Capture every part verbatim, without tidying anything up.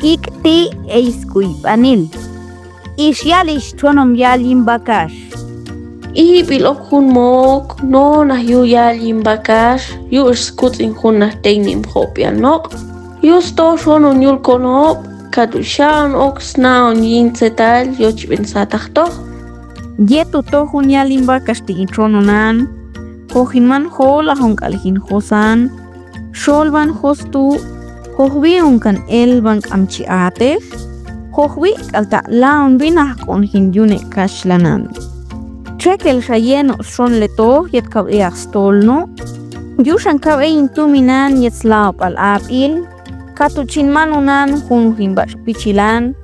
Ik ti eis kuipaniil. Ish yalish tronum yalyimbakash. Iipiloq jun mook, nona yu yalyimbakash, yu ish skutsing jun na tengnim jopial noq. Yu sto shonun yul konop, katu shaan ok snaun yin tsetal yochbin satakto. Yetu to jun yalyimbakash ti in tronunan. Jojin man jola jun kalkin josan. Sholban jostu, jojwi un kan elban kamchi ate. Jojwi kalta laun bina kon jin yune kashlanan. Trekel sha yeno shonle to yet kau eak stolno. Yushan kau ein tuminan yet slaupal apil. Katu chin manunan jun jin bash pichilan.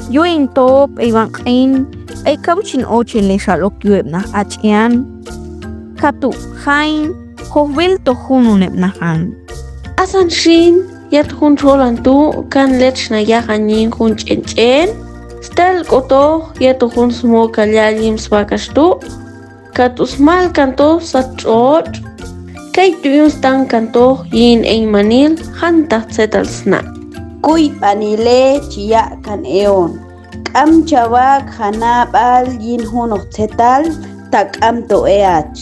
Yuin top ei wan kain, ei kauchin oche lesha lok yuepna achian. Katu jain, jojwil to junu nepna jan. Asan shin, yet jun trolan tu, kan lechna yajan yin jun chen chen. Stel koto, yet jun smoka yalyimbakash tu. Katu smal kanto satrot. Kei tu yun stang kanto yin eimanil, janta tsetal sna. Kuipaniile chiya kan eon. Kamchawak janabal yin junok tsetal, ta kamto each.